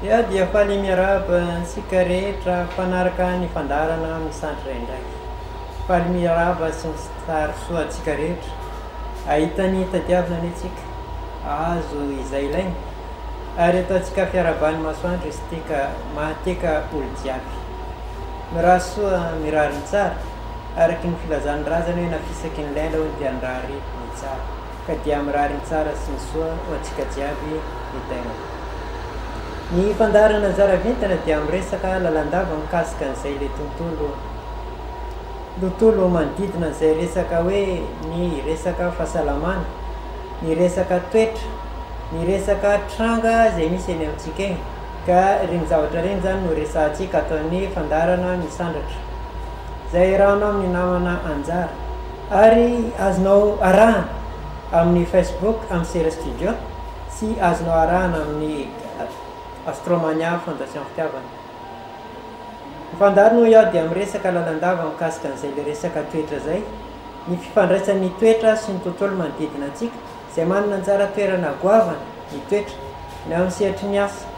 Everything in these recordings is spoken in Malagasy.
Ia dia faly miarahaba antsika rehetra mpanaraka ny fandaharana Misandratra indray. Faly miarahaba sy misary soa antsika rehetra. Hahita ny tadiavina anie tsika, hahazo izay ilaina, ary ataontsika fiarahaban'ny masoandro izy ity ka mahateka olo jiaby. Mirary soa, mirary ny tsara, araky ny filazan'ny razana hoe na fisaky ny lela hono dia nirary ny tsara. Ka dia mirary ny tsara sy ny soa ho antsika jiaby ny tegnako. Ny fandaharana anjara vintana dia miresaka lalandava mikasika an'izay le tontolo tontolo manodidina an'izay resaka hoe ny resaka fahasalamana, ny resaka toetra, ny resaka tranga izay misy eny amintsika eny. Ka ireny zavatra ireny izany no resahantsika ato amin'ny fandaharana Misandratra. Izay iarahanao amin'ny namana Anjara. Ary azonao arahana amin'ny Facebook amin'ny Sera Studio sy azonao arahana amin'ny Astromania Fondation Fitiavana. Ny fandaharana hoy aho dia miresaka lalandava mikasika an'izay ilay resaka toetra izay, ny fifandraisan'ny toetra sy ny tontolo manodidina antsika izay manana anjara toerana goavana ny toetra, na eo amin'ny sehatry ny asa,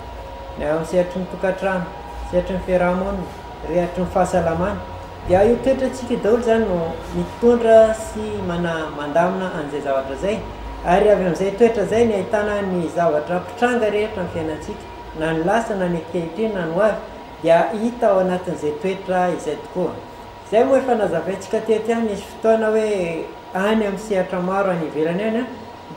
na eo amin'ny sehatry ny tokantrano, sehatry ny fiaraha-monina, rehatry ny fahasalamana. Dia io toetrantsika io daholo izany no mitondra sy mana mandamina an'izay zavatra izay. Ary avy amin'izay toetra izay ny ahitana ny zavatra mpitranga rehetra amin'ny fiainantsika, na ny lasa na ny ankehitriny na ny ho avy, dia hita ao anatin'izay toetra izay tokoa. Izay moa efa nazavaintsika teto ihany nisy fotoana hoe any amin'ny sehatra maro any ivelany any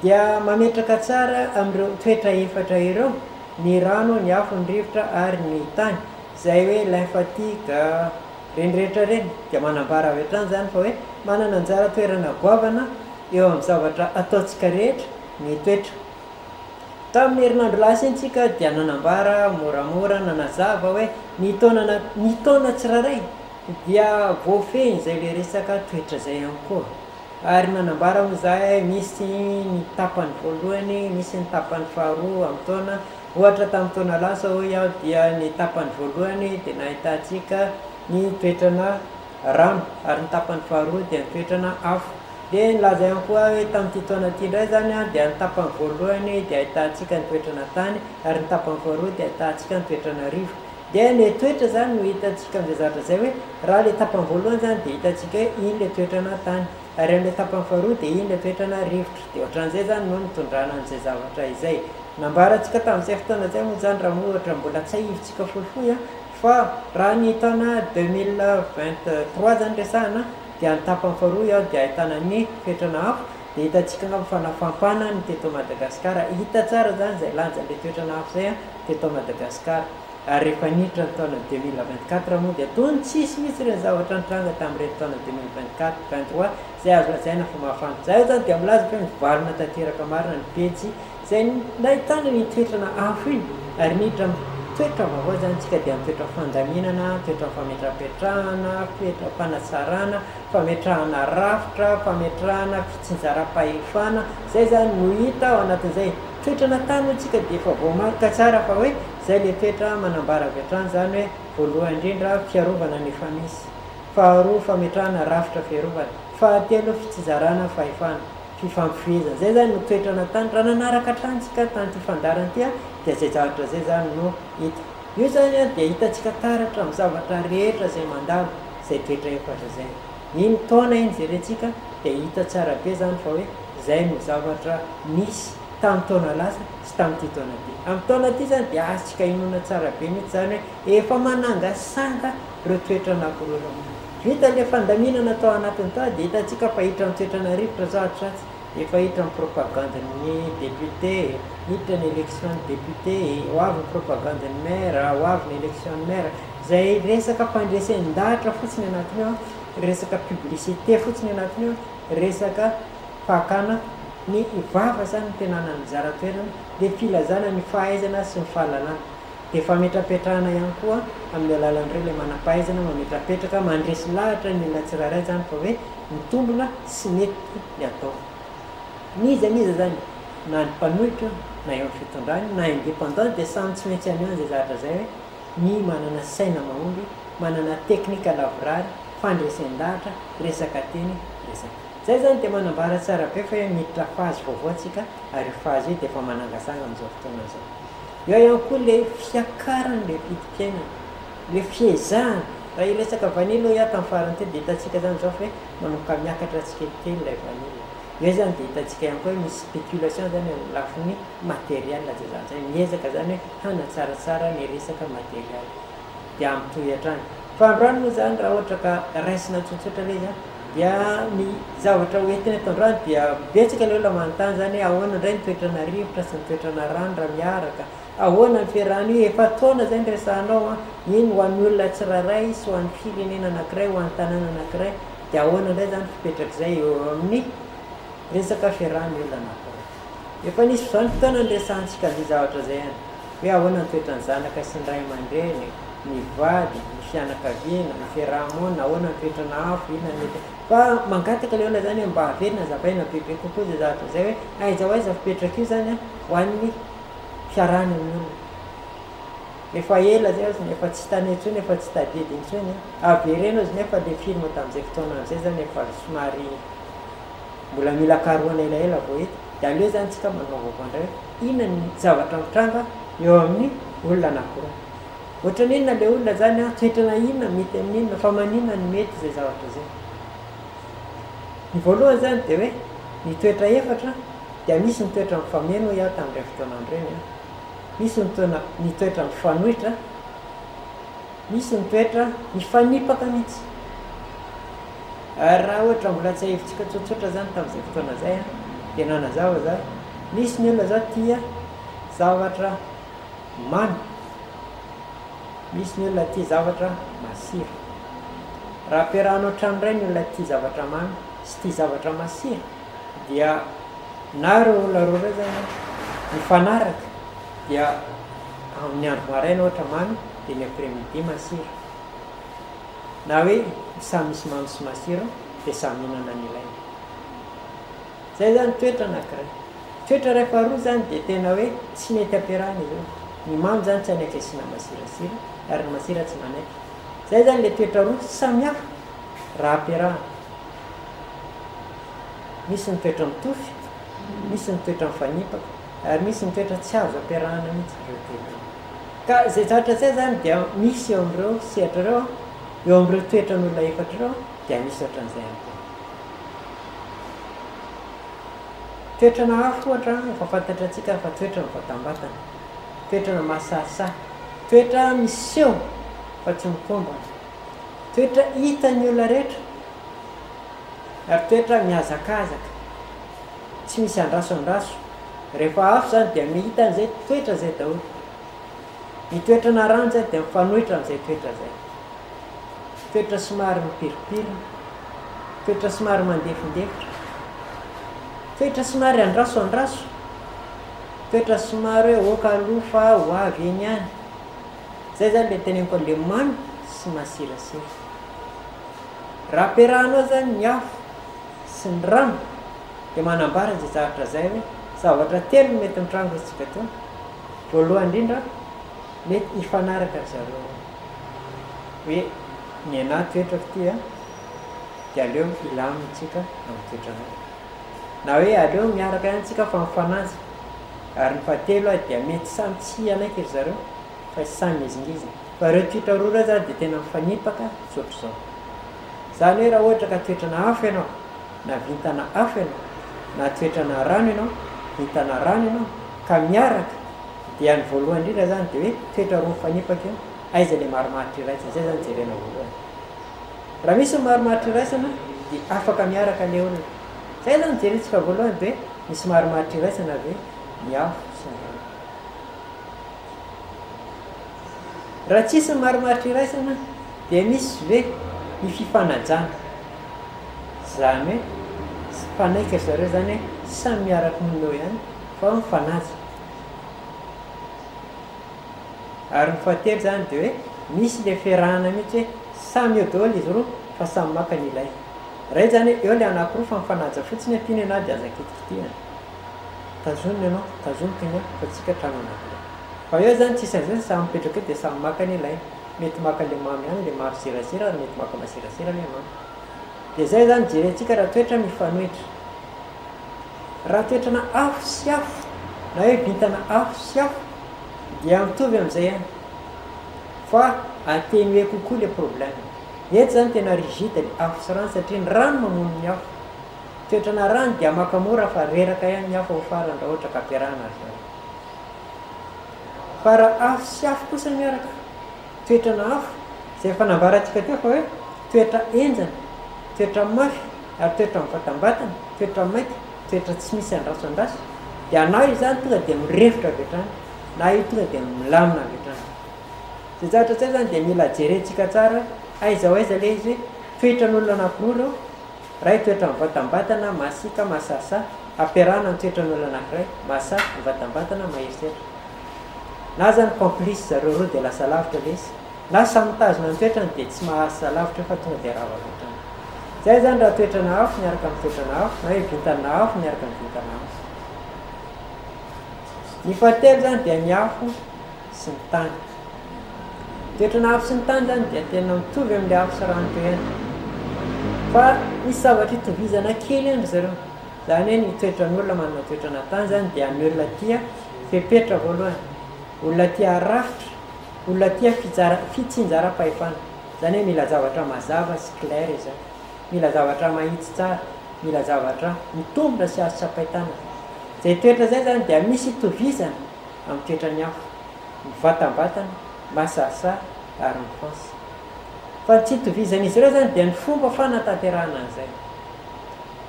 dia mametraka tsara amin'ireo toetra efatra ireo, ny rano, ny afo, ny rivotra ary ny tany. Izay hoe lymphatique, ireny rehetra ireny dia manambara avy hatrany izany fa hoe manana anjara toerana goavana eo amin'ny zavatra ataontsika rehetra ny toetra. Tamin'ny herinandro lasa iny tsika dia nanambara moramora nanazava hoe ny taona ny taona tsirairay dia voafehin'izay ilay resaka toetra izay ihany koa. Ary nanambara moa izahay misy ny tapany voalohany, misy ny tapany faharoa amin'ny taona. Ohatra tamin'ny taona lasa hoy aho dia ny tapany voalohany dia nahitantsika ny toetrana rano ary ny tapany faharoa dia ny toetrana afo. Dia nilaza ihany koa aho hoe tamin'ity taona ity indray izany dia ny tapany voalohany dia ahitantsika ny toetrana tany ary ny tapany faharoa dia ahitantsika ny toetrana rivotra. Dia ilay toetra izany no hitantsika amin'izay zavatra izay hoe raha ilay tapany voalohany izany dia hitantsika hoe iny ilay toetrana tany, ary amin'ilay tapany faharoa dia iny ilay toetrana rivotra. Dia ohatran'izay izany no nitondrana an'izay zavatra izay. Nambarantsika tamin'izay fotoana izay moa izany raha moa ohatra mbola tsiahivintsika fohifohy an, fa raha ny taona 2023 izany resahana dia ny tapany faharoa ao dia ahitana ny toetrana afo, dia hitantsika angamba fa nafampana ny teto Madagasikara. Hita tsara izany izay lanjan'ilay toetrana afo izay an. teto Madagasikara ary rehefa niditra ny taona 2024 moa dia toa ny tsisy mihitsy ireny zavatra nitranga tamin'ireny taona 2024, 23 izay azo lazaina fa mahafantatra. Izahay izany dia milaza fa hoe mivalona tanteraka marina ny pejy izay nahitana iny toetrana afo iny ary niditra amin'ny toetra vaovao izany isika dia ny toetra fandaminana, toetra fametrapetrahana, toetra fanatsarana, fametrahana rafitra, fametrahana fitsinjaram-pahefana, izay izany no hita ao anatin'izay. Toetra natany hoy tsika dia efa voamarika tsara fa hoe zay le toetra manambara avy hatrany zany hoe voalohany indrindra fiarovana ny efa misy, faharoa fametrahana rafitra fiarovana, fahatelo fitsizarana fahefana, fifampifehezana. Zay zany no toetra natany, raha nanaraka hatrany tsika tamin'ity fandaharana ity dia zay zavatra zay zany no hita. Io zany dia hitantsika taratra amin'ny zavatra rehetra zay mandalo zay toetra efatra zay. Iny taona iny jerentsika dia hita tsara be zany fa hoe zay no zavatra nisy tamin'ny taona lasa sy tamin'ity taona ity. Amin'ny taona ity zany dia azontsika inoana tsara be mihitsy zany hoe efa manangasanga ireo toetra anankiroa ireo. Vita ilay fandaminana tao anatiny tao dia hitantsika fa hiditra amin'ny toetrana rivotra zao atsy ho atsy, efa hiditra ny propagande-n'ny député, hiditra ny élection-n'ny député, ho avy ny propagande-n'ny maire, ho avy ny élection-n'ny maire. Izay resaka fandresen-dahatra fotsiny anatiny ao, resaka publicité fotsiny anatiny ao, resaka fakana ny vava zany no tena ananjara toerana, dia filazana ny fahaizana sy ny fahalalana. Dia fametrapetrahana ihany koa amin'ny alalan'ireo ilay manam-pahaizana mametrapetraka, mandresy lahatra ny olona tsirairay zany fa hoe mitombina sy mety ny atao. N'iza n'iza zany, na ny mpanohitra io, na eo amin'ny fitondrana io, na indépendant dia samy tsy maintsy haneho an'izay zavatra izay hoe ny manana saina mahomby, manana teknika lavorary, fandresen-dahatra, resaka teny, resaka. Izay izany dia manambara tsara be fa hoe miditra phase vaovao tsika ary io phase io dia efa manangasanga amin'izao fotoana izao. Eo ihany koa ilay fiakaran'ilay vidim-piainana, ilay fiezahana. Raha hiresaka vanille hoy aho tamin'ny farany teo dia hitantsika izany izao fa hoe manomboka miakatra tsikelikely ilay vanille. Eo izany dia hitantsika ihany koa hoe misy spéculation izany eo amin'ny lafiny matériel izay zavatra izay. Miezaka izany hoe hanatsaratsara ny resaka matériel. Dia mitohy hatrany. Fa androany moa izany raha ohatra ka raisina tsotsotra ilay izy an, dia ny zavatra ho entina eto androany dia betsaka ilay olona manontany izany hoe ahoana indray ny toetrana rivotra sy ny toetrana rano raha miaraka, ahoana ny fiarahan'io, efa taona izay no resahanao an, iny ho an'ny olona tsirairay sy ho an'ny firenena anankiray, ho an'ny tanàna anankiray, dia ahoana indray izany fipetrak'izay eo amin'ny resaka fiarahan'ny olona anankiray. Efa nisy vanim-potoana niresahantsika an'izay zavatra izay ihany, hoe ahoana ny toetran'ny zanaka sy ny ray aman-dreny, ny vady, ny fianakaviana, ny fiaraha-monina, ahoana ny toetrana afo, inona no mety. Fa mangataka ilay olona izany hoe mba averina hazavaina bebe kokoa izay zavatra izay hoe aiza ho aiza fipetraka io izany ho an'ny fiarahana amin'ny olona. Efa ela izay ozy efa tsy tany intsony, efa tsy tadidy intsony. Avereno ozy nefa ilay film tamin'izay fotoana izay izany efa somary mbola mila karohana elaela vao hita, dia aleo izany tsika manao vaovao indray hoe inona ny zavatra mitranga eo amin'ny olona anakiroa. Ohatran'ny inona ilay olona izany an, toetrana inona mety amin'ny inona, fa maninona no mety izay zavatra izay. Ny voalohany izany dia hoe ny toetra efatra dia misy ny toetra mifameno hoy aho tamin'ireny fotoana andro ireny an, misy ny toena ny toetra mifanohitra, Misy ny toetra mifanipaka mihitsy. Ary raha ohatra mbola tsiahivintsika tsotsotra izany tamin'izay fotoana izay an, dia nanazava za, misy ny olona zao tia zavatra mamy, misy ny olona tia zavatra masira. Raha ampiarahanao trano iray ny olona tia zavatra mamy sy tia zavatra masira dia na ireo olona roa ireo zany an, mifanaraka dia amin'ny andro maraina ohatra mamy dia ny après midi masira. Na hoe samy misy mamy sy masira dia samy mihinana ny ilainy. Zay zany toetra anakiray. Toetra iray faharoa zany dia tena hoe tsy mety ampiarahana izy io. Ny mamy zany tsy hanaiky asiana masirasira ary ny masira tsy manaiky. Zay zany le toetra roa samy hafa raha ampiarahana. Misy ny toetra mitovy, misy ny toetra mifanipaka ary misy ny toetra tsy azo ampiarahana mihitsy ireo telo ireo. Ka izay zavatra izay izany dia misy eo amin'ireo sehatra ireo, eo amin'ireo toetran'olona efatra ireo dia misy ohatran'izay ihany koa. Toetrana afo ohatra efa fantatra antsika fa toetra mivatambatana, toetrana mahasahisahy, toetra miseho fa tsy mikombona, toetra hitan'ny olona rehetra ary toetra mihazakazaka, tsy misy andraso andraso. Rehefa afo izany dia mihita an'izay toetra izay daholo. Ny toetra naranja dia mifanohitra amin'izay toetra izay. Toetra somary mipirimpirina, toetra somary mandefindefitra, toetra somary andraso andraso, toetra somary hoe ok aloha fa ho avy eny ihany. Izay izany ilay teneniko an'ilay mamy sy masirasira. Raha ampiarahanao izany ny afo sy ny rano dia manambara izay zavatra izay hoe zavatra telo no mety mitranga isika teo. Voalohany indrindra, mety hifanaraka ry zareo hoe ny anah toetrako ity an, dia aleo hilamina tsika amin'ny toetranao. Na hoe aleo miaraka ihany tsika fa mifanaja. Ary ny fahatelo dia mety samy tsy hanaiky ry zareo fa samy mihezingezina. Fa ireo toetra roa ireo zany dia tena mifanipaka tsy ohatr'izao. Izany hoe raha ohatra ka toetrana hafa ianao, na vintana afo ianao, na toetrana rano ianao, vintana rano ianao, ka miaraka, dia ny voalohany indrindra izany dia hoe toetra roa mifanipaka io, aiza ilay marimaritra iraisana, izay izany jerena voalohany. Raha misy ny marimaritra iraisana dia afaka miaraka ilay olona. Izay izany jerentsika voalohany dia hoe misy marimaritra iraisana ve ny afo sy ny rano. Raha tsisy ny marimaritra iraisana dia misy ve ny fifanajana? Izany hoe tsy mifanaiky ry zareo izany hoe samy miara-monina eo ihany fa mifanaja. Ary ny fahatelo izany dia hoe misy ilay fiarahana mihitsy hoe samy eo daholo izy roa fa samy maka ny ilainy. Raha io izany hoe eo ilay anankiroa fa mifanaja fotsiny aty ny anah dia aza kitikitihana. Tazonina ianao, tazomiko ny ahy fa tsika trano anankiray. Fa eo izany tsisy an'izay samy mipetraka eo dia samy maka ny ilainy. Mety maka ilay mamy ihany ilay masirasira ary mety maka masirasira ilay mamy. Dia izay izany jerentsika raha toetra mifanohitra. Raha toetrana afo sy afo na hoe vintana afo sy afo Dia mitovy amin'izay ihany. Fa atténuer kokoa le problème. Eto zany tena rigide le afo sy rano satria ny rano mamono ny afo. Toetrana rano dia maka mora fa reraka ihany ny afo ao farany raha ohatra ka ampiarahana ry zareo. Fa raha afo sy afo kosa miaraka, toetrana afo, izay efa nambarantsika teo fa hoe toetra henjana, toetra mafy ary toetra mivatambatana, toetra maika, toetra tsy misy andraso andraso, dia na io izany tonga dia mirefotra avy hatrany na io tonga dia milamina avy hatrany. Izay zavatra izay izany dia mila jerentsika tsara hoe aiza ho aiza ilay izy hoe toetran'olona anankiroa ireo, iray toetra mivatambatana, masiaka, mahasahisahy, ampiarahana ny toetran'olona anankiray, mahasahy, mivatambatana, mahery setra. Na izany complice zareo roa dia lasa lavitra ilay izy, na samy mitazona ny toetrany dia tsy mahaasa lavitra eo fa tonga dia rava avy hatrany. Izay izany raha toetrana afo miaraka amin'ny toetrana afo, na hoe vintana afo miaraka amin'ny vintana afo. Ny fahatelo izany dia ny afo sy ny tany. Toetrana afo sy ny tany izany dia tena mitovy amin'ilay afo sy rano teo ihany. Fa misy zavatra itovizana kely ihany ry zareo. Izany hoe ny toetran'olona manana toetrana tany izany dia ny olona tia fepetra voalohany, olona tia rafitra, olona tia fijara- fitsinjaram-pahefana. Izany hoe mila zavatra mazava sy clair izany. Mila zavatra mahitsy tsara, mila zavatra mitombina sy azo tsapain-tanana. Izay toetra izay izany dia misy itovizana amin'ny toetran'ny afo, mivatambatana, masasaha ary mifonsa. Fa ny tsy itovizan'izy ireo izany dia ny fomba fanatanterahana an'izay.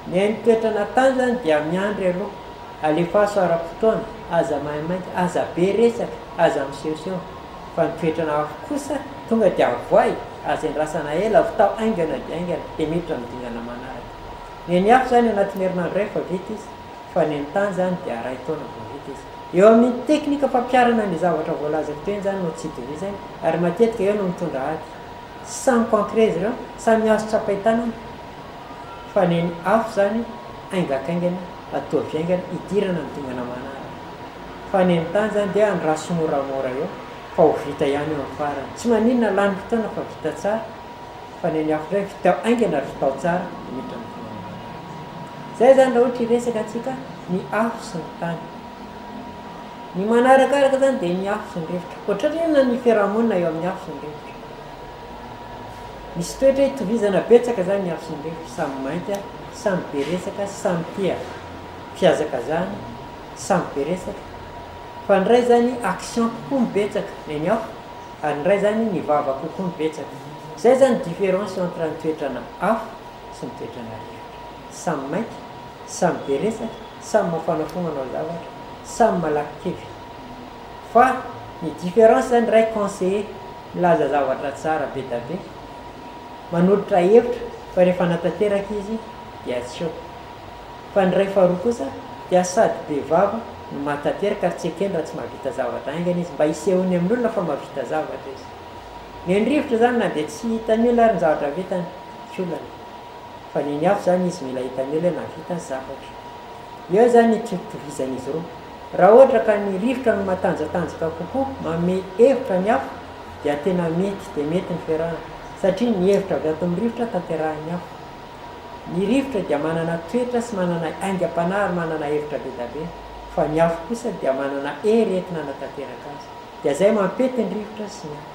Ny an'ny toetra natany izany dia miandry aloha, alefaso ara-potoana, aza maimaika, aza be resaka, aza misehoseho. Fa ny toetrana afo kosa tonga dia avoay, aza endrasana ela, vitao haingana dia haingana, dia miditra amin'ny dingana manaraka. Ny an'ny afo izany anatin'ny herinandro iray efa vita izy, fa ny an'ny tany izany dia iray taona vao vita izy. Eo amin'ny teknika fampiharana ny zavatra voalazako teo iny izany no tsy itovizany, ary matetika eo no mitondra ady. Samy concret izy ireo, samy azo tsapain-tanana, fa ny an'ny afo izany haingakaingana, ataovy haingana, hidirana amin'ny dingana manaraka. Fa ny an'ny tany izany dia andraso moramora eo fa ho vita ihany eo amin'ny farany. Tsy maninona lany fotoana fa vita tsara, fa ny an'ny afo indray vitao haingana ary vitao tsara dia miditra amin'ny dingana manaraka. Izay izany raha ohatra hiresaka antsika ny afo sy ny tany. Ny manarakaraka izany dia ny afo sy ny rivotra. Ohatran'ny inona ny fiarahamonina eo amin'ny afo sy ny rivotra? Misy toetra itovizana betsaka izany ny afo sy ny rivotra, samy mainty, samy be resaka, samy tia fihazakazahana, samy be resaka. Fa ny iray izany action kokoa no betsaka, ny an'ny afo, ary ny iray izany ny vava kokoa no betsaka. Izay izany ny différence entre ny toetrana afo sy ny toetrana rivotra. Samy mainty, samy be resaka, samy mafana fo manao zavatra, samy malaky kivy. Fa ny différence izany iray conseiller, milaza zavatra tsara be da be, manolotra hevitra fa rehefa hanatanteraka izy dia tsy eo. Fa ny iray faharoa kosa dia sady be vava no mahatanteraka ary tsy ekeny raha tsy mahavita zavatra haingana izy mba hisehoany amin'olona fa mahavita zavatra izy. Ny an'ny rivotra izany na dia tsy hitan'ny olona ary ny zavatra vitany, tsy olana. Fa ny an'ny afo izany izy mila hitan'ny olona hoe nahavita zavatra. Eo izany ny tsy fitovizan'izy roa. Raha ohatra ka ny rivotra no matanjatanjaka kokoa manome hevitra ny afo dia tena mety dia mety ny fiarahana satria ny hevitra avy ato amin'ny rivotra tanterahin'ny afo. Ny rivotra dia manana toetra sy manana aingam-panahy ary manana hevitra be da be fa ny afo kosa dia manana hery entina hanatanteraka azy. Dia izay mampety ny rivotra sy ny afo.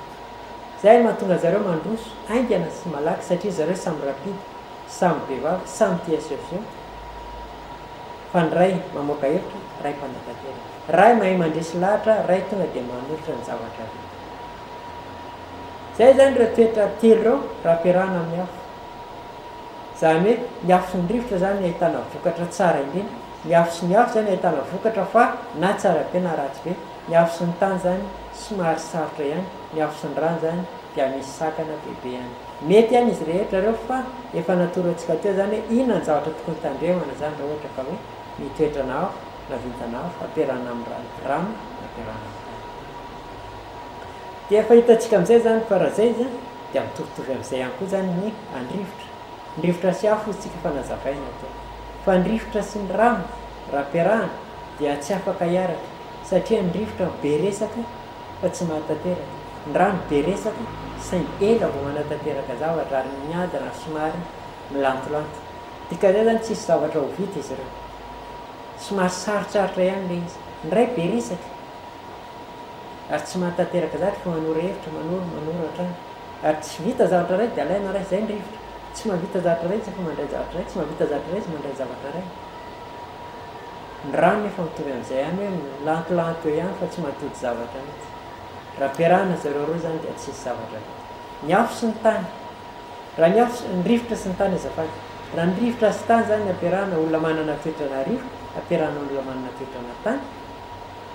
Izay no mahatonga zareo mandroso haingana sy malaky satria zareo samy rapide, samy be vava, samy tia sehoseho. Fa ny ray mamoaka hevitra, ray mpanatanteraka. Ray mahay mandresy lahatra, ray tonga dia manolotra ny zavatra vita. Izay izany ireo toetra telo ireo raha ampiarahana amin'ny afo. Izany hoe ny afo sy ny rivotra izany no ahitana vokatra tsara indrindra, ny afo sy ny afo izany ahitana vokatra fa na tsara be na ratsy be, ny afo sy ny tany izany somary sarotra ihany, ny afo sy ny rano izany dia misy sakana bebe ihany. Mety ihany izy rehetra ireo fa efa natoro antsika teo izany hoe inona ny zavatra tokony tandremana izany raha ohatra ka hoe ny toetrana afo na vintana afo ampiarahana amin'ny rano rano na ampiarahana amin'ny tany. Dia efa hitantsika amin'izay izany fa raha izay izy dia mitovitovy amin'izay ihany koa izany ny andrivotra. Ny rivotra sy afo hozy tsika efa nazavaina teo. Fa ny rivotra sy ny rano raha ampiarahana dia tsy afaka hiaraka satria ny rivotra be resaka fa tsy mahatanteraka. Ny rano be resaka saingy ela vao manatanteraka zavatra ary miadana ary somary milantolanto. Dikan'izay izany tsisy zavatra ho vita izy ireo. Somary sarotsarotra ihany ilay izy. Ny iray be resaka. Ary tsy mahatanteraka zavatra fa manoro hevitra, manoro, manoro hatrany. Ary tsy vita zavatra iray dia alaina iray, izay ny rivotra. Tsy mahavita zavatra iray izy fa mandray zavatra iray, tsy mahavita zavatra iray izy mandray zavatra iray. Ny rano nefa mitovy amin'izay ihany hoe milantolanto eo ihany fa tsy mahatody zavatra mihitsy. Raha ampiarahana zareo roa izany dia tsisy zavatra vita. Ny afo sy ny tany. Raha ny afo sy, ny rivotra sy ny tany azafady. Raha ny rivotra sy tany izany ampiarahana olona manana toetrana rivotra, ampiarahana olona manana toetrana tany,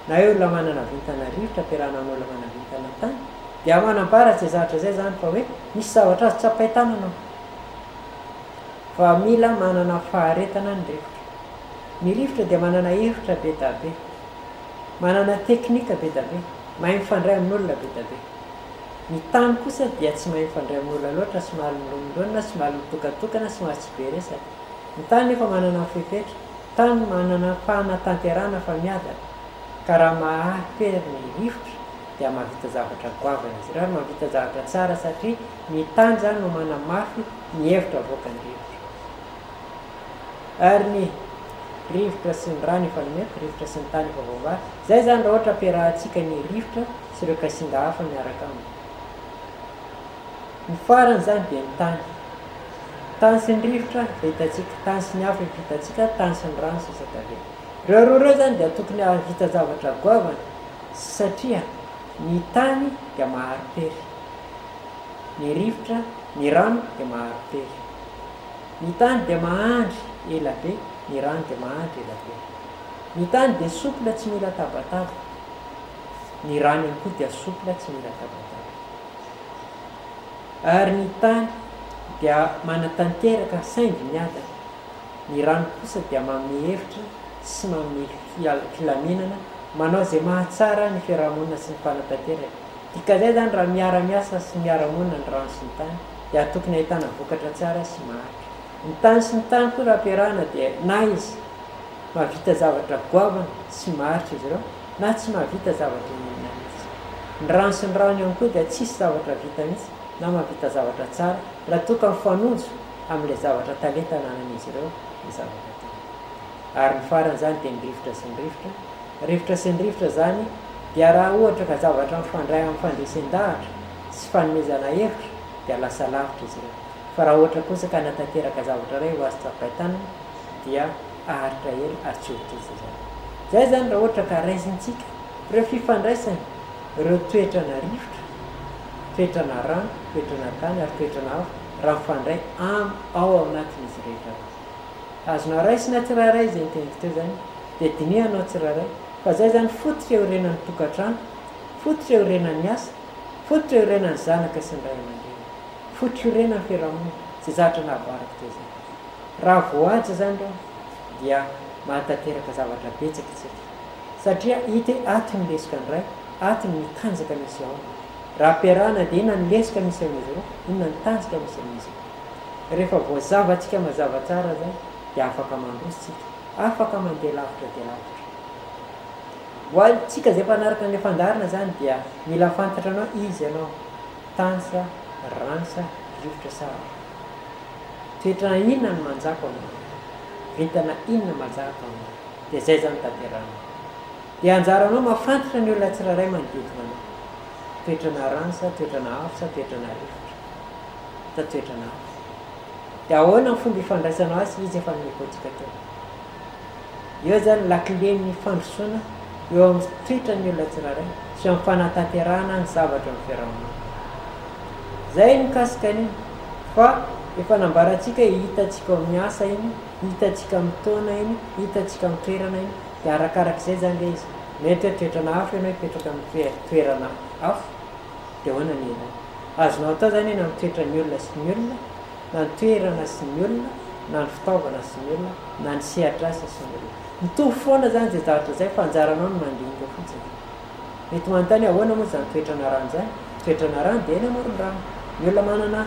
na hoe olona manana vintana rivotra ampiarahana amin'olona manana vintana tany, dia manambara izay zavatra izay izany fa hoe misy zavatra azo tsapain-tanana ao. Fa mila manana faharetana ny rivotra. Ny rivotra dia manana hevitra be da be, manana teknika be da be, mahay mifandray amin'olona be da be. Ny tany kosa dia tsy mahay mifandray amin'olona loatra, somary milonilonina, somary mitokatokana, somary tsy be resaka. Ny tany nefa manana ny fepetra, tany manana fahanatanterahana fa miadana, ka raha mahapery ny rivotra dia mahavita zavatra goavana izy ireo ary mahavita zavatra tsara satria ny tany izany no manamafy ny hevitra avoakan'ny rivotra. Ary ny rivotra sy ny rano efa nomeko, rivotra sy ny tany efa voambara. Izay izany raha ohatra ampiarahantsika ny rivotra sy ireo kasinga hafa miaraka aminy. Ny farany izany dia ny tany. Tany sy ny rivotra efa hitantsika, tany sy ny afo efa hitantsika, tany sy ny rano sisa tavela. Ireo roa ireo izany dia tokony hahavita zavatra goavana satria ny tany dia mahari-pery, ny rivotra, ny rano dia mahari-pery. Ny tany dia mahandry ela be, ny rano dia mahandry ela be. Ny tany dia souple tsy mila tabataba, ny rano ihany koa dia souple tsy mila tabataba. Ary ny tany dia manatanteraka saingy miadana, ny rano kosa dia manome hevitra sy manome filaminana, manao izay mahatsara ny fiarahamonina sy ny fanatanteraka. Dikan'izay izany raha miara-miasa sy miara-monina ny rano sy ny tany dia tokony ahitana vokatra tsara sy maharitra. Ny tany sy ny tany koa raha ampiarahana dia na izy mahavita zavatra goavana sy maharitra izy ireo na tsy mahavita zavatra iniana mihitsy. Ny rano sy ny rano ihany koa dia tsisy zavatra vita mihitsy na mahavita zavatra tsara raha toa ka mifanojo amin'ilay zavatra talenta ananan'izy ireo ny zavatra ataony. Ary ny farany izany dia ny rivotra sy ny rivotra. Rivotra sy ny rivotra izany dia raha ohatra ka zavatra mifandray amin'ny fandresen-dahatra sy fanomezana hevitra dia lasa lavitra izy ireo. Fa raha ohatra kosa ka hanatanteraka zavatra iray ho azo tsapain-tanana dia haharitra ela ary tsy ho tojo izany. Izay izany raha ohatra ka raisintsika ireo fifandraisana, ireo toetrana rivotra, toetrana rano, toetrana tany ary toetrana afo raha mifandray am ao anatin'izy rehetra ireo. Azonao raisina tsirairay izay niteniko teo izany dia dinihanao tsirairay fa izay izany fototra iorenan'ny tokantrano, fototra iorenan'ny asa, fototra iorenan'ny zanaka sy ny ray aman-dreny, fototra iorenan'ny fiarahamonina, izay zavatra nahavarako teo izany. Raha voahaja izany ireo dia mahatanteraka zavatra betsaka isika satria hita hoe ato ny lesoka ny ray, ato ny tanjaka misy ao. Raha ampiarahana dia inona ny lesoka misy amin'izy ireo, inona ny tanjaka misy amin'izy ireo. Rehefa voazavantsika mazava tsara izay dia afaka mandroso tsika, afaka mandeha lavitra dia lavitra. Ho antsika izay mpanaraka an'ilay fandaharana izany dia mila fantatra anao iza ianao, tany sa rano sa rivotra sa afo. Toetra inona no manjaka ao aminao? Vintana inona manjaka ao aminao? Dia izay izany tanterahanao. Dia anjaranao mahafantatra ny olona tsirairay manodidina anao. Toetrana rano sa toetrana afo sa toetrana rivotra sa toetrana afo. Dia ahoana ny fomba ifandraisanao azy? Izy efa nomeko antsika teo. Eo izany lakilen'ny fandrosoana eo amin'ny toetran'ny olona tsirairay sy eo amin'ny fanatanterahana ny zavatra eo amin'ny fiarahamonina. Izay ny mikasika an'iny fa efa nambarantsika hoe hitantsika ao amin'ny asa iny, hitantsika amin'ny taona iny, hitantsika amin'ny toerana iny, dia arakarak'izay izany ilay izy. Mety hoe toetrana afo ianao hipetraka amin'ny toerana afo, dia ahoana ny hiainanao. Azonao atao izany eny amin'ny toetran'ny olona sy ny olona, na ny toerana sy ny olona, na ny fitaovana sy ny olona, na ny sehatr'asa sy ny olona. Mitovy foana izany izay zavatra izay fa anjaranao ny mandinika fotsiny. Mety manontany hoe ahoana moa izany toetrana rano izany? Toetrana rano dia eny amoron-drano. Ny olona manana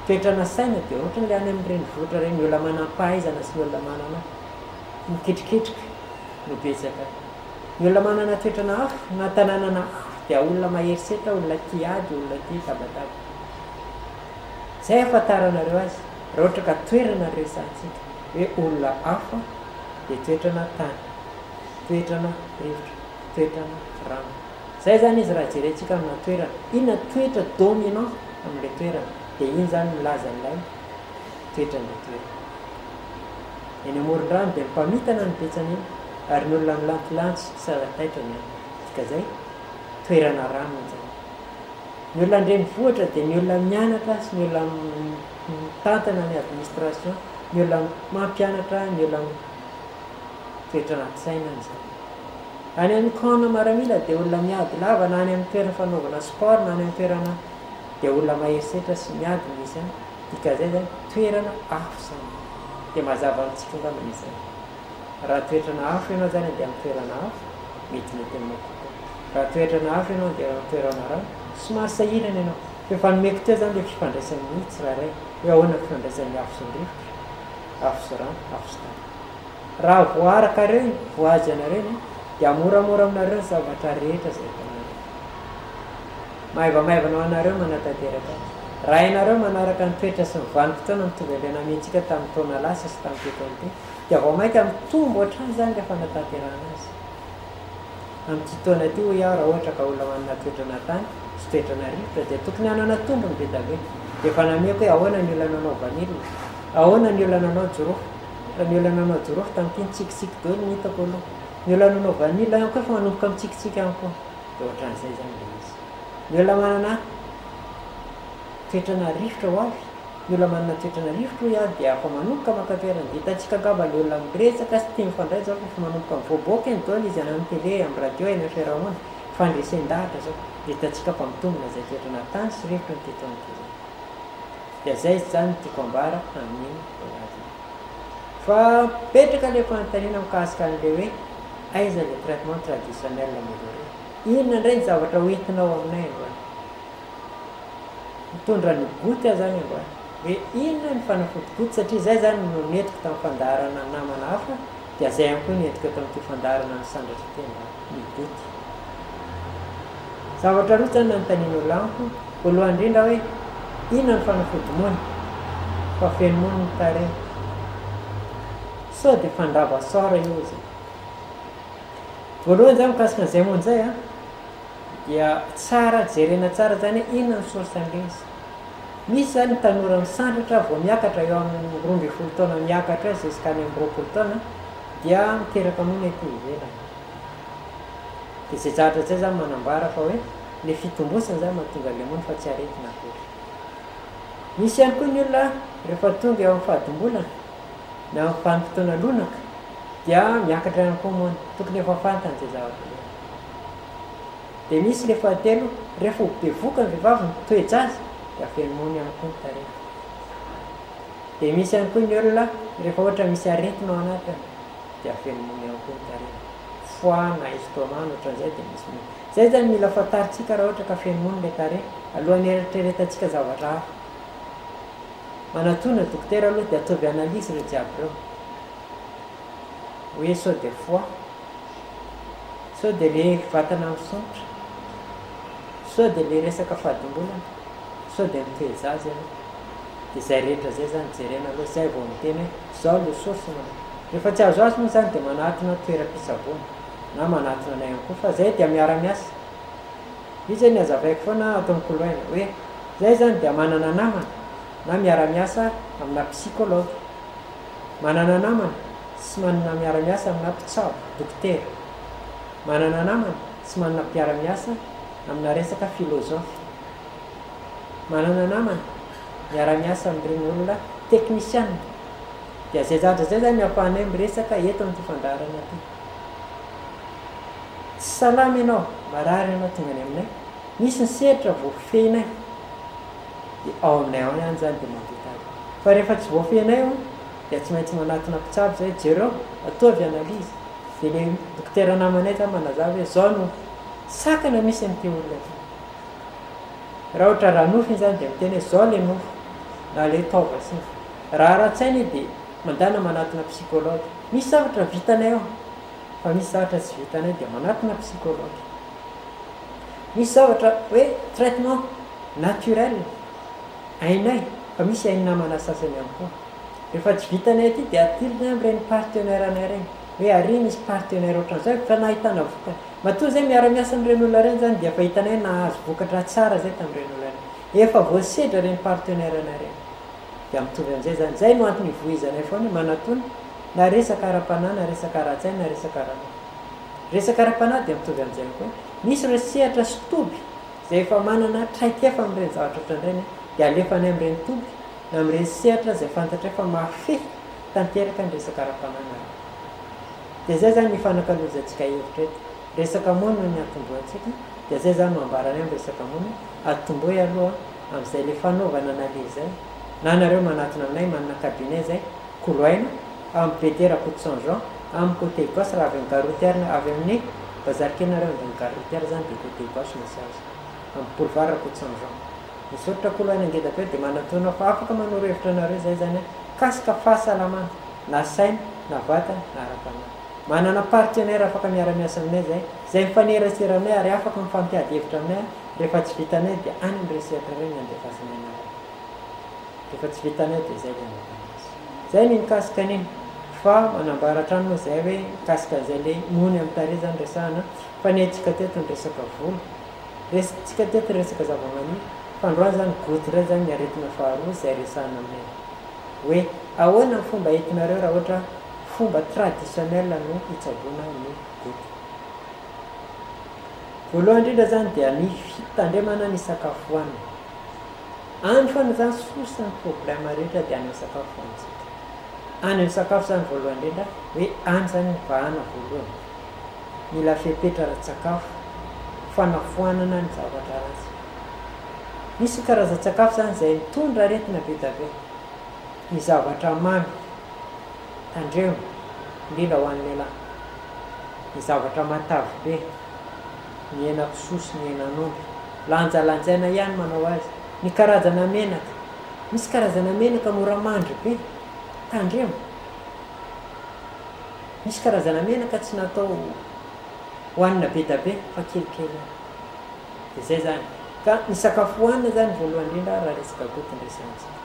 toetrana saina dia ohatran'ilay any amin'ny renivohitra ireny, ny olona manam-pahaizana sy ny olona manana miketriketrika no betsaka any. Ny olona manana toetrana afo na tanànana afo dia olona mahery setra, olona tia ady, olona tia tabataba. Izay ahafantaranareo azy, raha ohatra ka toerana no resahantsika, hoe olona hafa dia toetrana tany, toetrana rivotra. Toetrana rano. Izay izany izy raha jerentsika amina toerana. Inona toetra dominant amin'ilay toerana? Dia iny izany milaza an'ilay toetran'ilay toerana. Eny amoron-drano dia ny mpamitana no betsany eny ary ny olona milantolanto sy sara-taitra ny any. Dikazay, toerana rano izany. Ny olona an-drenivohitra dia ny olona mianatra sy ny olona mitantana ny administration, ny olona mampianatra, ny olona mitoetra anaty saina izany. Any amin'ny camp-na maramila dia olona miady lava na any amin'ny toerana fanaovana sport na any amin'ny toerana dia olona mahery setra sy miady no misy any. Dikan'izay izany toerana afo izany. Dia mazava amintsika angamba izay. Raha toetrana afo ianao izany andeha amin'ny toerana afo, metimety aminao kokoa. Raha toetrana afo ianao andeha amin'ny toerana rano, somary sahirana ianao. Fa efa nomeko teo izany ilay fifandraisan'ny tsirairay, hoe ahoana ny fifandraisan'ny afo sy ny rivotra, afo sy rano, afo sy tany. Raha voaharakareo iny, voahaja anareo iny, dia moramora aminareo ny zavatra rehetra izay ataonareo. Maivamaivana ho anareo manatanteraka azy. Raha ianareo manaraka ny toetra sy ny vanim-potoana mitovy amin'ilay namentsika tamin'ny taona lasa sy tamin'ity taona ity, dia vao mainka mitombo hatrany izany ilay fanatanterahana azy. Amin'ity taona ity hoy aho raha ohatra ka olona manana toetrana tany sy toetrana rivotra dia tokony hanana tombony be dia be. Dia efa nameko hoe ahoana ny olona nanao vanille, ahoana ny olona nanao jirofo. Fa ny olona nanao jirofo tamin'ity nitsikitsiky daholo ny hitako aloha. Ny olona nanao vanille ihany koa efa manomboka mitsikitsiky ihany koa. Dia ohatran'izay izany ilay izy. Ny olona manana toetrana rivotra ho avy, ny olona manana toetrana rivotra hoy aho dia efa manomboka maka toerana. Dia hitantsika angamba ilay olona miresaka sy tia mifandray izao fa efa manomboka mivoaboaka eny daholo izy any amin'ny télé, amin'ny radio, eny amin'ny fiarahamonina. Fandresen-dahatra izao. Dia hitantsika fa mitombina izay toetrana tany sy rivotra ny teto amin'ity izao. Dia izay izany no tiako ambara amin'iny voalaza iny. Fa mipetraka ilay fanontaniana mikasika an'ilay hoe aiza ilay traitement traditionnel amélioré? Inona indray ny zavatra ho entinao aminay androany? Mitondra ny goutte aho izany androany. Hoe inona ny fanafody goutte satria izay izany no nentiko tamin'ny fandaharana namana hafa dia izay ihany koa no entiko eto amin'ity fandaharana misandratra ity androany, ny goutte. Zavatra roa izany nanontanian'olona amiko, voalohany indrindra hoe inona ny fanafody mony fa feno mony ny tarehy? Sao dia fandrava sort io ozy? Voalohany izany mikasika an'izay mony izay an, dia tsara jerena tsara izany hoe inona ny source an'ilay izy. Misy izany ny tanora misandratra vao miakatra eo amin'ny 12 taona miakatra eo jusqu'à any amin'ny 20 taona dia miteraka mony aty ivelany. Dia izay zavatra izay izany manambara fa hoe ilay fitombosana izany mahatonga an'ilay mony fa tsy aretina akory. Misy ihany koa ny olona rehefa tonga eo amin'ny fadimbolana na amin'ny vanim-potoana lonaka dia miakatra ihany koa mony. Tokony efa fantany izay zavatra izay. Dia misy ilay fahatelo, rehefa ho bevoka ny vehivavy mitoe-jaza dia feno mony ihany koa ny tarehy. Dia misy ihany koa ny olona rehefa ohatra misy aretina ao anatiny dia feno mony ihany koa ny tarehy. Foie na estomac na ohatran'izay dia misy mony. Izay izany mila fantarintsika raha ohatra ka feno mony ilay tarehy, alohan'ny hieritreretantsika zavatra hafa. Manatona dokotera aloha dia ataovy analyse ireo jiaby ireo. Hoe sao dia foie, sao dia ilay vatana misondrotra, sao dia ilay resaka fadimbolana, sao dia mitoe-jaza ianao. Dia izay rehetra izay izany jerena aloha, izay vao miteny hoe izao ilay source manao. Rehefa tsy azoazo moa izany dia manatona toeram-pitsaboana na manatona anay ihany koa fa izay dia miara-miasa. Io izay ny hazavaiko foana ato amin'ny Koloina hoe izay izany dia manana namana na miara-miasa amina psychologue. Manana namana sy manana miara-miasa amina mpitsabo, dokotera. Manana namana sy manana mpiara-miasa amina resaka philosophe. Manana namana miara-miasa amin'ireny olona teknisiana. Dia izay zavatra izay izany no ahafahanay miresaka eto amin'ity fandaharana ity. Tsy salama ianao, marary ianao tonga any aminay, misy ny sehatra voafehinay, dia ao aminay ao ihany izany dia mahavita azy. Fa rehefa tsy voafehinay io, dia tsy maintsy manatona mpitsabo izay, jereo, ataovy analyse. Dia ilay dokotera namanay izany manazava hoe izao no sakana misy amin'ity olona ity. Raha ohatra ara-nofo iny izany dia miteny hoe izao ilay nofo, na ilay taova sy ny. Raha ara-tsaina io dia mandana manatona psychologue. Misy zavatra vitanay ao, fa misy zavatra tsy vitanay dia manatona psychologue. Misy zavatra hoe traitement naturel hainay, fa misy hain'ny namana sasany ihany koa. Rehefa tsy vitanay aty dia atilonay amin'ireny partenaire anay ireny. Hoe ary misy partenaire ohatran'izao efa nahitana vokany. Matoa izay miara-miasa amin'ireny olona ireny izany dia efa hitanay hoe nahazo vokatra tsara izay tamin'ireny olona ireny. Efa voasedra ireny partenaire-nay ireny. Dia mitovy amin'izay izany. Izay no antony ivohizanay foana hoe manatona na resaka ara-panahy na resaka ara-tsaina na resaka ara-nofo. Resaka ara-panahy dia mitovy amin'izay ihany koa. Misy ireo sehatra sy toby izay efa manana traikefa amin'ireny zavatra ohatran'ireny dia alefanay amin'ireny toby na amin'ireny sehatra izay fantatray fa mahafehy tanteraka ny resaka ara-panahy na ara-nofo. Dia izay izany ny ifanakalozantsika hevitra eto. Resaka mony no niantombohantsika, dia izay izany no ambaranay amin'ny resaka mony, atombohy aloha amin'izay ilay fanaovana analyse izay, na nareo manatona aminay manana cabinet izay, Koloaina, amin'ny BD Rakotoson Jean, amin'ny côté gauche raha avy amin'ny gare routière na avy amin'ny bazary kely nareo handeha amin'ny gare routière izany dia côté gauche misy azy, amin'ny boulevard Rakotoson Jean. Misaotra Koloaina ngeda be dia manatona fa afaka manoro hevitra anareo izay izany an, mikasika fahasalamana, na saina, na vatana, na ara-panahy. Manana partenaire afaka miara-miasa aminay izay, izay mifanerasera aminay ary afaka mifampiady hevitra aminay rehefa tsy vitanay dia any amin'ireo sehatra ireo ny andefasanay anareo. Rehefa tsy vitanay dia izay ilay anaovana azy. Izay ny mikasika an'iny. Fa manambara hatrany moa izahay hoe mikasika an'izay ilay mony amin'ny tarehy izany resahana fa ny antsika teto ny resaka vola. Resintsika teto ny resaka zavamaniry fa androany izany goutte indray izany ny aretina faharoa izay resahana aminay. Hoe ahoana ny fomba entinareo raha ohatra fomba traditionnel no hitsaboana ny goutte. Voalohany indrindra izany dia ny fitandremana ny sakafo hohanina. Any foana izany source ny problème rehetra dia any amin'ny sakafo hohanintsika. Any amin'ny sakafo izany voalohany indrindra hoe any izany ny vahana voalohany. Mila fepetra ara-tsakafo, fanafoanana ny zavatra ratsy. Misy karazan-tsakafo izany izay mitondra aretina be dia be. Ny zavatra mamy, tandremo, indrindra ho an'ny lehilahy. Ny zavatra matavy be, ny henakisoa sy ny henan'omby. Lanjalanjaina ihany manao azy. Ny karazana menaka, misy karazana menaka mora mandry be, tandremo. Misy karazana menaka tsy natao hohanina be da be fa kelikely ihany. Dia izay izany. Ka ny sakafo hohanina izany voalohany indrindra raha resaka goût no resahantsika.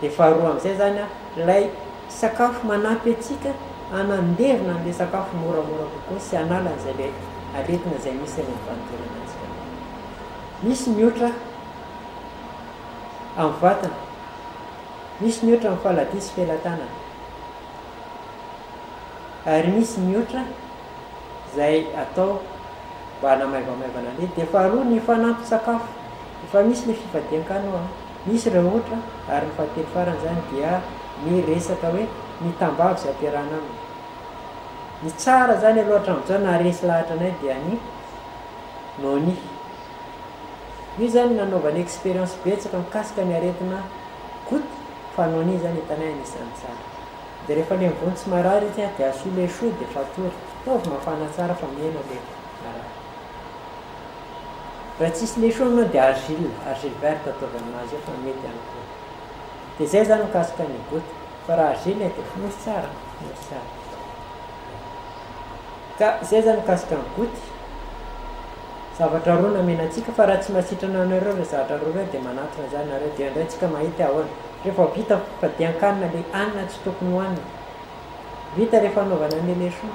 Dia faharoa amin'izay izany an, ilay sakafo manampy antsika hanandevona an'ilay sakafo moramora kokoa sy hanala an'izay ilay aretina izay misy any amin'ny vanin-toerana antsika. Misy ny otra amin'ny vatana, misy ny otra amin'ny faladia sy felatanana. Ary misy ny otra izay atao mba hanamaivamaivana ny dia faharoa ny fanampin-tsakafo. Efa misy ilay fifadian-kanina ao an, misy ireo otra ary ny fahatelo farany izany dia ny resaka hoe ny tambavy izay ampiarahana aminy. Ny tsara izany aloha hatramin'izao naharesy lahatra anay dia ny noni. Io izany nanaovana expérience betsaka mikasika ny aretina goutte fa noni izany hitanay anisan'ny tsara. Dia rehefa le mivony tsy marary izy dia asio le chou dia fatory. Ataovy mafana tsara fa mihena le marary. Raha tsisy le chou aminao dia argile, argile verte ataovy aminazy eo fa mety ihany koa. Dia zay zany mikasika ny goutte. Fa raha argile dia fonosy tsara, fonosy tsara. Ka zay zany mikasika ny goutte. Zavatra roa namena antsika fa raha tsy mahasitrana anareo ireo zavatra roa ireo dia manatona zany nareo dia indray tsika mahita ahoana. Rehefa vita fifadian-kanina le hanina tsy tokony hohanina. Vita le fanaovana an'le le chou.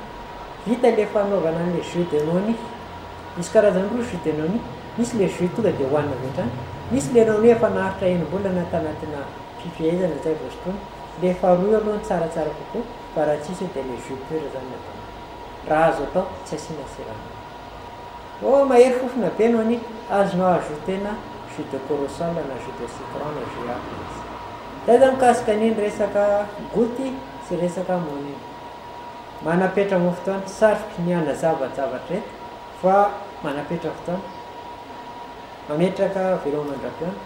Vita le fanaovana an'le jus de noni. Misy karazany roa jus de noni. Misy le jus tonga dia hohanina avy hatrany. Misy le noni efa naharitra enim-bolana tanatina fifehezana zay vao sotroina. Le faharoa io aloha no tsaratsara kokoa fa raha tsisy io dia le jus pur zany no atao. Raha azo atao tsy asiana siramamy. Oh mahery fofona be no ani, azonao ajouter-na jus de corosol na jus de citron na jus hafa izy. Zay zany mikasika an'iny resaka goty sy resaka mony iny. Manapetra moa fotoana, sarotro ny hanazava javatra eto fa manapetra fotoana. Mametraka veloma mandra-pihaona.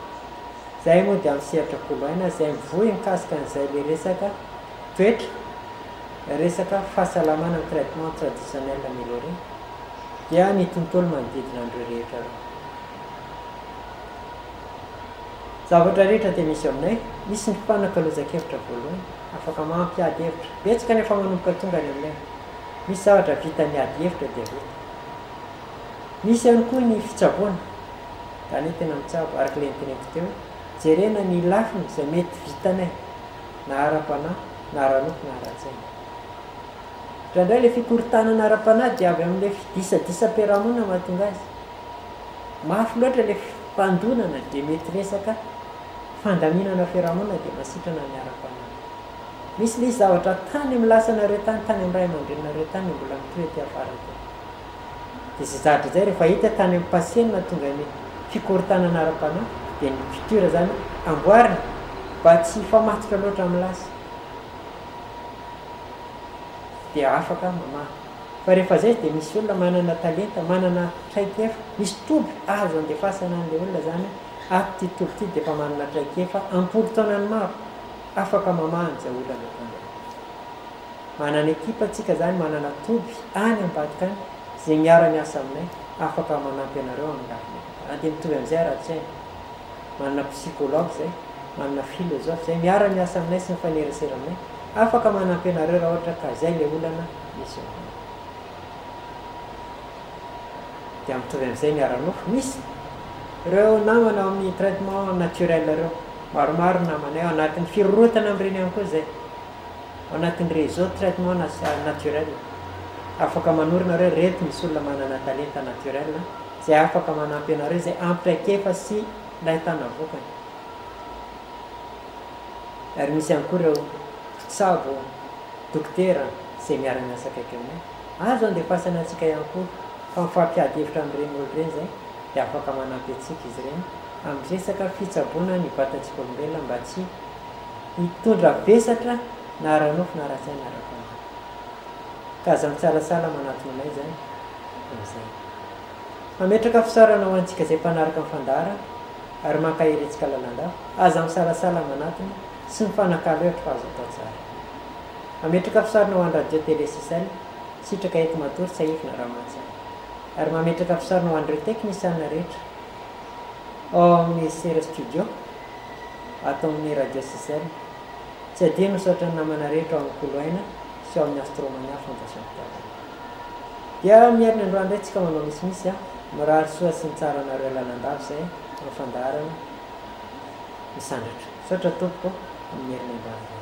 Zahay moa dia amin'ny sehatra koloaina izay mivoy mikasika an'izay le resaka toetra, resaka fahasalamana ny traitement traditionnel amélioré. dia ny tontolo manodidina an'ireo rehetra ireo. Zavatra rehetra dia misy aminay, misy ny fifanakalozan-kevitra voalohany, afaka mampiady hevitra. Betsaka ny efa manomboka tonga any aminay. Misy zavatra vitan'ny ady hevitra dia vita. Misy ihany koa ny fitsaboana, izany hoe tena mitsabo, araka ilay noteneniko teo, jerena ny lafiny izay mety vitanay, na ara-panahy, na ara-nofo, na ara-tsaina. Indraindray ilay fikorontanana ara-panahy dia avy amin'ilay fidisadisam-piarahamonina mahatonga azy. Mafy loatra ilay fandonana dia mety resaka fandaminana fiarahamonina dia masitrana ny ara-panahy. Misy ilay izy zavatra tany amin'ny lasanareo tany, tany amin'ny ray aman-dreninareo tany no mbola mitohy aty afara aty. Dia izay zavatra izay rehefa hita tany amin'ny passé no nahatonga ny fikorontanana ara-panahy dia ny futur izany amboarina mba tsy hifamatotra loatra amin'ny lasa. Dia afaka mamaha. Fa rehefa izay dia misy olona manana talenta, manana traikefa, misy toby azo andefasana an'ilay olona izany ato ity toby ity dia efa manana traikefa am-polo taonany maro afaka mamaha an'izay olana tonga eo. Manana ekipa tsika izany, manana toby any ambadika any izay miara-miasa aminay afaka manampy anareo amin'ny lafiny ara-panahy. Dia mitovy amin'izay ara-tsaina. Manana psychologue izay, manana philosophe izay miara-miasa aminay sy mifanerasera aminay, afaka manampy anareo raha ohatra ka izay ilay olana misy eo aminareo. Dia mitovy amin'izay ny ara-nofo. Misy ireo namana ao amin'ny traitement naturel ireo, maromaro ny namanay ao anatin'ny firorotana amin'ireny ihany koa izay, ao anatin'ny réseau traitement naturel. Afaka manoro nareo ireto misy olona manana talenta naturel izay afaka manampy anareo izay ampy traikefa sy nahitana vokany. Ary misy ihany koa ireo mpitsabo, dokotera izay miara-miasa akaiky aminay. Azo andefasana antsika ihany koa fa mifampiady hevitra amin'ireny olona ireny izay dia afaka manampy antsika izy ireny amin'ny resaka fitsaboana ny vatantsika olombelona mba tsy hitondra vesatra na ara-nofo na ara-tsaina na ara-panahy. Ka aza misalasala manatona anay izany amin'izay. Mametraka fisaorana ho antsika izay mpanaraka ny fandaharana ary mankahery antsika lalandava. Aza misalasala manatona sy mifanakalo hevitra fa azo atao tsara. Mametraka fisaorana ho an'ny Radio Télé Sicel, sitraka eto Matory Tsahivina Ramantsara. Ary mametraka fisaorana ho an'ireo teknisianina rehetra ao amin'ny Sera Studio ato amin'ny Radio Sicel. Tsy adino misaotra ny namana rehetra ao amin'ny Kolo Aina sy ao amin'ny Astromania Fondation Fitiavana. Dia miherina androany indray tsika manao misimisy a! Mirary soa sy ny tsara anareo lalandava izay amin'ny fandaharana misandratra. Misaotra tompoko amin'ny heriny androany indray.